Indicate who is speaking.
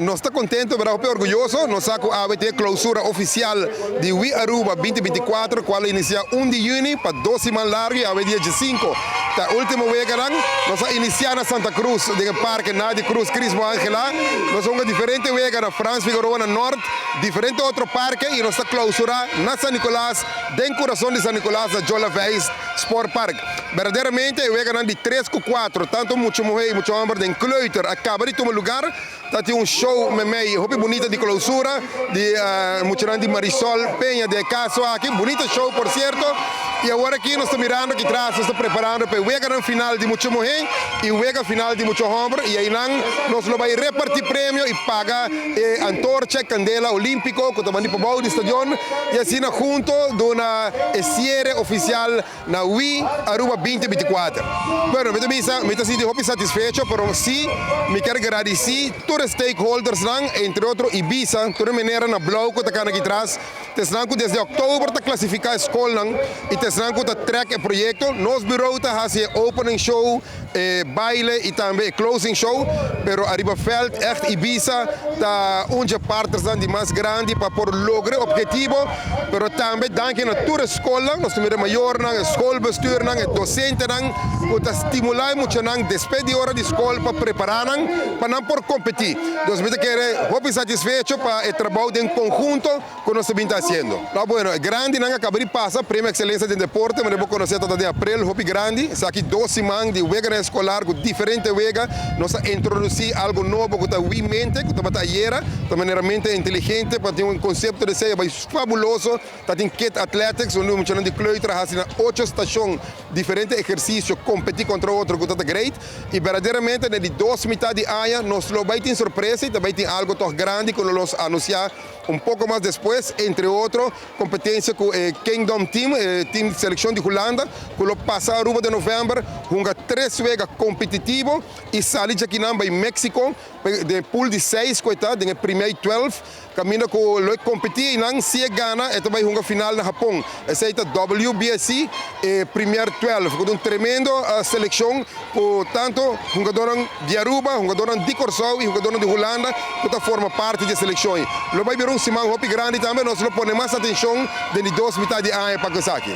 Speaker 1: Nos ta contento, pero hopi orguyoso. Nos sa cu awe ta e clausura oficial di We Aruba 2024, cual a inicia 1 di juni pa 2 siman largo y awe dia 5 ta ultimo weganan. Nos a inicia na Santa Cruz, den Parke Nadi Cruz Crismo Angela. Nos a diferente wega na Frans Figueroa na Noord, diferente otro parke y nos ta clausura na San Nicolas, den curason di San Nicolas, na Joe Laveist Sport Park. Berdaderamente, e weganan di 3 cu 4, tanto mucha muhe y mucha homber den kleuter, a caba di tuma lugar. Tabatin un show memey hopi bunita di clausura di mucha di Marisol Peña de caso aki, bunita show, por cierto. Y awor aki nos ta mirando aki tras, nos ta preparando pa wega final di mucha muhe y wega final di mucha homber y eynan nos lo bay reparti premio y paga antorcha, candela olimpico cu ta bay pa e stadion y asina hunto duna cierre oficial na We Aruba 2024. Bueno, mi ta mi ta sinti hopi satisfecho, pero si mi kier gradici tur stakeholders nan, entre otro Ibisa, tur manera na blauw cu ta aki tras, ta esnan cu desde october ta clasifica scol nan y ta esnan cu ta trek e proyecto. Nos bureau ta haci opening show, baile y tambe closing show, pero ariba veld echt Ibisa ta un di partners di mas grandi pa por logra obhetivo, pero tambe danki na tur scol, nos tin mayor nan, schoolbestuur nan, docente nan, cu ta stimula mucha nan despues di ora di scol pa prepara nan pa nan por competi. Anto, mi ta kere hopi satisfecho pa e trabou den conhunto cu nos ta haciendo. No, bueno, grandi nan a caba di pasa, Premio Excelencia di Deporte, mas bo conoce ta di april, hopi grandi, aki 2 siman di wega escolar cu diferente wega, nos a introduci algo nobo cu ta Mente, cu tabata ayera, di manera mente inteligente, pa tin un concepto di ser fabuloso, tabatin Kid Athletics, unda mucha di kleuter a na ocho stacion diferente ehercicio, competi contra otro, cu ta great, y berdaderamente, na di dos mitar di aña, nos lo bay tin sorpresa y tambe tin algo toch grandi cu nos lo anuncia un poco mas despues, entre otro, competencia cu Kingdom Team, team di seleccion di Hulanda, cu lo pasa Aruba den november, hunga tres wega competitivo y sali di aki pa Mexico, den pool di 6, cu ta, den prome 12, caminda cu lo competi y nan si gana, e tambe hunga final na Japon. Esey ta WBSC Premier 12, cu un tremendo seleccion cu tanto hungado di Aruba, hungado di Corsou y hungado di Hulanda, cu ta forma parti di e seleccion. Lo bay bira un siman hopi grandi tambe, nos lo pone mas atencion den dos mitar di aña pa esaki.